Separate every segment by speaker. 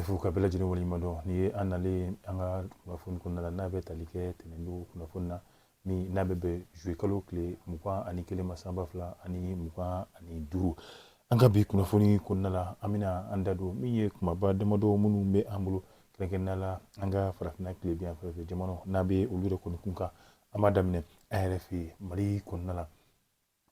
Speaker 1: Fo ka bɛɛ lajɛlen waleɲuman dɔn. Nin ye an nalen an ka kunnafoni kɔnɔna la, n'a bɛ tali kɛ tɛnɛndon kunnafoni na, min n'a bɛ bɛn zuwe kalo tile 21 ma, san 2025. An ka bi kunnafoni kɔnɔna la, an bɛna an da don min ye kumaba damadɔ minnu bɛ an bolo, kɛrɛnkɛrɛnnenya la an ka farafinna tilebin yan fɛ jamanaw n'a bɛ olu yɛrɛ kɔni kun kan. An b'a daminɛ an yɛrɛ fɛ yen Mali kɔnɔna la.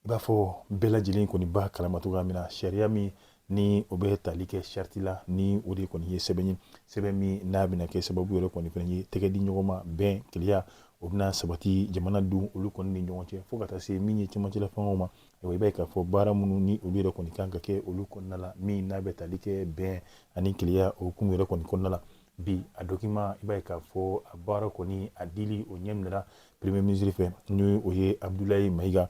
Speaker 1: I b'a fɔ bɛɛ lajɛlen kɔni b'a kalama cogoya min na, sariya min ni o bɛ tali kɛ charte la, ni o de kɔni ye sɛbɛn ye, sɛbɛn min n'a bɛna kɛ sababu yɛrɛ kɔni fana ye tɛgɛ di ɲɔgɔn ma, bɛn, kelenya, o bɛna sabati jamanadenw olu kɔni ni ɲɔgɔn cɛ, fo ka taa se min ye cɛmancɛla fangaw ma. Ayiwa, i b'a ye k'a fɔ baara minnu ni olu yɛrɛ kɔni kan ka kɛ olu kɔnɔna la, min n'a bɛ tali kɛ bɛn ani kelenya o hukumu yɛrɛ kɔni kɔnɔna la, bi a document, i b'a ye k'a fɔ a baara kɔni a dili o ɲɛ minɛra premier ministre fɛ, ni o ye Abdoulaye Maïga.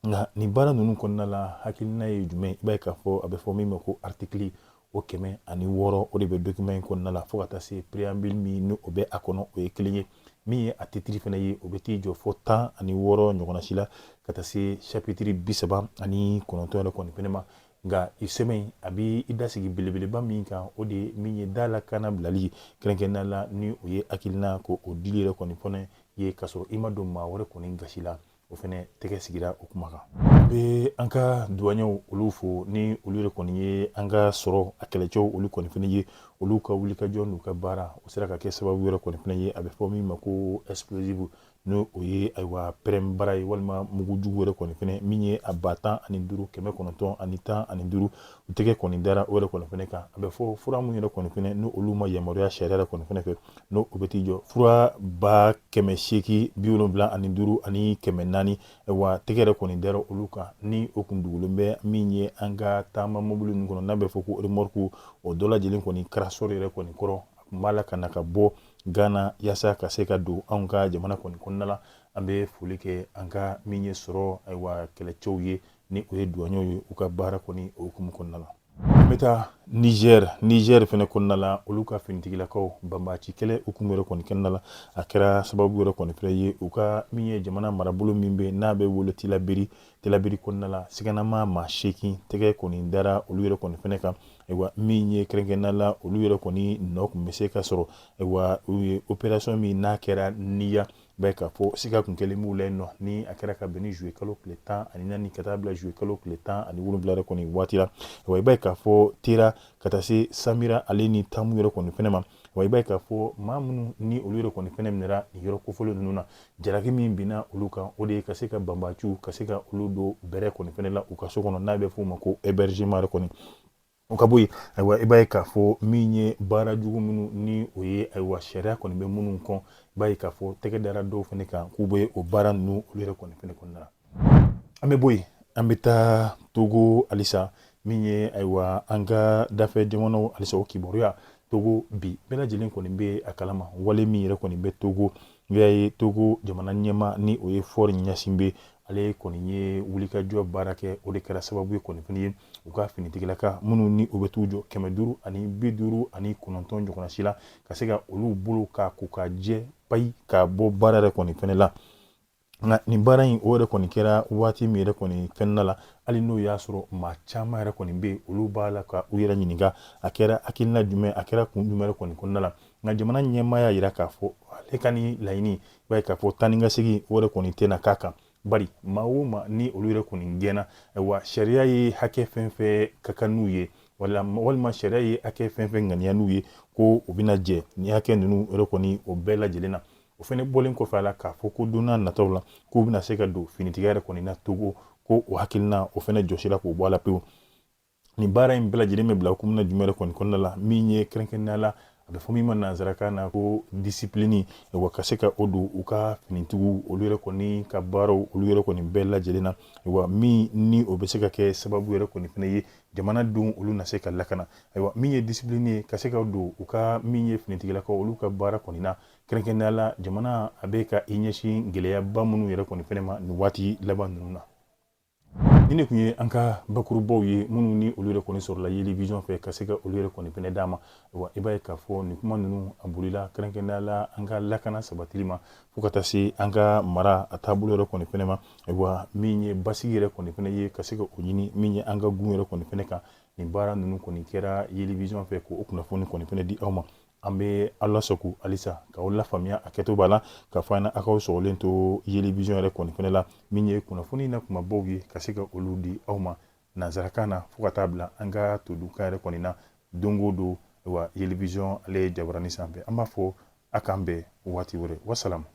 Speaker 1: Nka nin baara ninnu kɔnɔna la, hakilina ye jumɛn? I b'a ye k'a fɔ a bɛ fɔ min ma ko article o 106, o de bɛ document in kɔnɔna la, fo ka taa se préambule min ni o bɛ a kɔnɔ, o ye kelen ye. Min ye a titre fana ye, o bɛ t'i jɔ fo 16 ɲɔgɔnna si la, ka taa se chapitre 39 yɛrɛ kɔni fana ma. Nka i sɛbɛn in a bɛ i dasigi belebeleba min kan, o de ye min ye da lakana bilali, kɛrɛnkɛrɛnnenya la ni o ye hakilina ko o dili yɛrɛ kɔni fana ye, k'a sɔrɔ i ma don maa wɛrɛ kɔni gasi la, o fana tɛgɛ sigira o kuma kan. An bɛ an ka duwanɲɛw olu fo, ni olu yɛrɛ kɔni ye an ka sɔrɔ a kɛlɛcɛw olu kɔni fana ye. Olu ka wulikajɔ n'u ka baara, o sera ka kɛ sababu yɛrɛ kɔni fana ye a bɛ fɔ min ma ko explosif, n'o o ye ayiwa pɛrɛnbara ye walima mugujugu yɛrɛ kɔni fɛnɛ, min ye a 15,915, u tɛgɛ kɔni dara o yɛrɛ kɔni fɛnɛ kan. A bɛ fɔ fura minnu yɛrɛ kɔni fɛnɛ n'o olu ma yamaruya sariya yɛrɛ kɔni fɛnɛ fɛ, n'o o bɛ t'i jɔ fura 875,400, ayiwa tɛgɛ yɛrɛ kɔni dara olu kan, ni o kun dugulen bɛ min ye an ka taama mobili ninnu kɔnɔ, n'a bɛ fɔ ko remorque, o dɔ lajɛlen kɔni karasɔrɔ yɛrɛ kɔni kɔrɔ, a kun b'a la ka na ka bɔ Gana yaasa ka se ka don anw ka jamana kɔni kɔnɔna la. An bɛ foli kɛ an ka min ye sɔrɔ ayiwa kɛlɛcɛw ye, ni o ye duwanɲɛw ye, u ka baara kɔni o hukumu kɔnɔna la. An bɛ taa Niger. Niger fɛnɛ kɔnɔna la, olu ka finitigilakaw banbaanci kɛlɛ hukumu yɛrɛ kɔni kɔnɔna la, a kɛra sababu yɛrɛ kɔni fɛnɛ ye u ka min ye jamana marabolo min bɛ n'a bɛ wele Tilaberi. Tilaberi kɔnɔna la, siganama maa 8 tɛgɛ kɔni dara olu yɛrɛ kɔni fɛnɛ kan. Ayiwa, min ye kɛrɛnkɛrɛnnenya la, olu yɛrɛ kɔni nɔ tun bɛ se ka sɔrɔ, ayiwa, u ye opération min n'a kɛra niya b'a k'a fɔ siga kun kɛlen b'u la yen nɔ, ni a kɛra ka bɛn ni juillet kalo tile 14 ka taa bila juillet kalo tile 17 yɛrɛ kɔni waati la. Ayiwa, i b'a ye k'a fɔ Tera ka taa se Samira ale ni Tamu yɛrɛ kɔni fɛnɛ ma. Wa i b'a ye k'a fɔ maa minnu ni olu yɛrɛ kɔni fɛnɛ minɛra nin yɔrɔ kofɔlen ninnu na, jalaki min binna olu kan, o de ye ka se ka banbaaciw ka se ka olu don bɛrɛ kɔni fɛnɛ la u ka so kɔnɔ, n'a bɛ f'o ma ko hébergement yɛrɛ kɔni. O ka bɔ yen, ayiwa, i b'a ye k'a fɔ min ye baara jugu minnu ni o ye, ayiwa, sariya kɔni bɛ minnu kɔn, i b'a ye k'a fɔ tɛgɛ dara dɔw fɛnɛ kan k'u bɛ o baara ninnu olu yɛrɛ kɔni fɛnɛ kɔnɔna la. An bɛ bɔ yen, an bɛ taa Togo halisa, min ye ayiwa an ka dafɛ jamanaw halisa o kibaruya. Togo bi, bɛɛ lajɛlen kɔni bɛ a kalama wale min yɛrɛ kɔni bɛ Togo. N'i y'a ye Togo jamana ɲɛmaa, ni o ye Faure Gnassingbé, ale kɔni ye wulikajɔ baara kɛ, o de kɛra sababu ye kɔni fana ye u ka finitigilaka minnu ni u bɛ t'u jɔ 559 ɲɔgɔnna si la, ka se ka olu bolo ka ko ka jɛ payi ka bɔ baara yɛrɛ kɔni fɛnɛ la. Nka nin baara in, o yɛrɛ kɔni kɛra waati min yɛrɛ kɔni fɛnɛ la, hali n'o y'a sɔrɔ maa caman yɛrɛ kɔni bɛ yen, olu b'a la ka u yɛrɛ ɲininka a kɛra hakilina jumɛn, a kɛra kun jumɛn yɛrɛ kɔni kɔnɔna la. Nka jamana ɲɛmaa y'a jira k'a fɔ ale ka ni laɲini, i b'a ye k'a fɔ taa ni ka segin o yɛrɛ kɔni tɛna k'a kan, bari maa o maa ni olu yɛrɛ kɔni gɛnna, ayiwa, sariya ye hakɛ fɛn fɛn ka kan n'u ye, walima sariya ye hakɛ fɛn fɛn ŋaniya n'u ye ko u bɛna jɛ ni hakɛ ninnu yɛrɛ kɔni o bɛɛ lajɛlen na. O fɛnɛ bɔlen kɔfɛ a la k'a fɔ ko don n'a nataw la k'u bɛna se ka don finitigiya yɛrɛ kɔni na Togo, ko o hakilina o fɛnɛ jɔsira k'o bɔ a la pewu. Nin baara in bɛɛ lajɛlen bɛ bila hukumu na jumɛn yɛrɛ kɔni kɔnɔna la? Min ye kɛrɛnkɛrɛnnenya la a bɛ fɔ min ma nansarakan na ko discipline, wa ka se ka o don u ka finitigiw olu yɛrɛ kɔni ka baaraw olu yɛrɛ kɔni bɛɛ lajɛlen na, wa min ni o bɛ se ka kɛ sababu yɛrɛ kɔni fɛnɛ ye jamanadenw olu na se ka lakana. Ayiwa, min ye discipline ye ka se ka don u ka min ye finitigilakaw olu ka baara kɔni na, kɛrɛnkɛrɛnnenya la jamana a bɛ ka i ɲɛsin gɛlɛyaba minnu yɛrɛ kɔni fɛnɛ ma nin waati laban ninnu na. Nin de tun ye an ka bakurubaw ye minnu ni olu yɛrɛ kɔni sɔrɔla Yeli Vision fɛ ka se ka olu yɛrɛ kɔni fɛnɛ d'a ma. Wa i b'a ye k'a fɔ nin kuma ninnu a bolila kɛrɛnkɛrɛnnenya la an ka lakana sabatili ma, fo ka taa se an ka mara a taabolo yɛrɛ kɔni fɛnɛ ma. Ayiwa, min ye basigi yɛrɛ kɔni fɛnɛ ye ka se ka o ɲini min ye an ka gun yɛrɛ kɔni fɛnɛ kan. Nin baara ninnu kɔni kɛra Yelivision fɛ k'o kunnafoni kɔni fɛnɛ di aw ma. An bɛ ala sago halisa k'aw lafaamuya a kɛto b'a la ka fɔ an aw k'aw sɔgɔlen to Yelivision yɛrɛ kɔni fɛnɛ la, min ye kunnafoni na kumabaw ye, ka se ka olu di aw ma nansarakan na fo ka taa bila an ka todukan yɛrɛ kɔni na don o don wa Yelivision ale ye jabarani sanfɛ. An b'a fɔ a k'an bɛn waati wɛrɛ. Wasalamu.